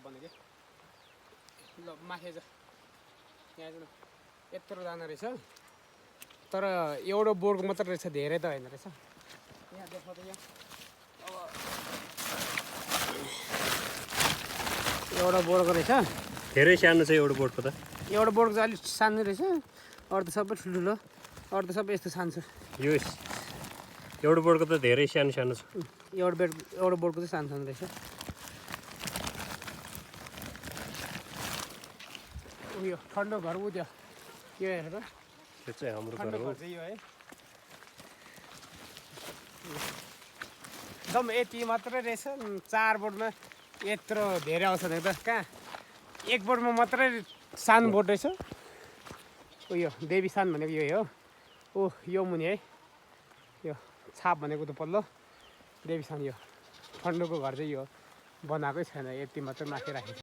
बनेको ल माथि छ यहाँ चाहिँ यत्रो दाना रहेछ तर एउटा बोर्डको मात्र रहेछ धेरै त होइन रहेछ यहाँ देखाउँदा यहाँ अब एउटा बोर्डको रहेछ धेरै सानो छ एउटा बोर्डको त एउटा बोर्डको चाहिँ अलिक सानो रहेछ अरू त सबै ठुल्ठुलो अरू त सबै यस्तो सानो छ यो एउटा बोर्डको त धेरै सानो सानो छ एउटा बोर्डको चाहिँ सानो सानो रहेछ उयो ठन्डो घर उ त्यो यो हेरेर त्यो चाहिँ हाम्रो घर ठन्डो हो घर चाहिँ यो है एकदम यति मात्रै रहेछ 4 बोर्डमा यत्रो धेरै आउँछ नि त कहाँ एक बोर्डमा मात्रै सानो बोर्ड रहेछ उयो देवी सान भनेको यो हो ओ यो मुनि है यो छाप भनेको त पल्लो देवी सान यो ठन्डोको घर चाहिँ यो बनाएकै छैन यति मात्रै माथि राखेको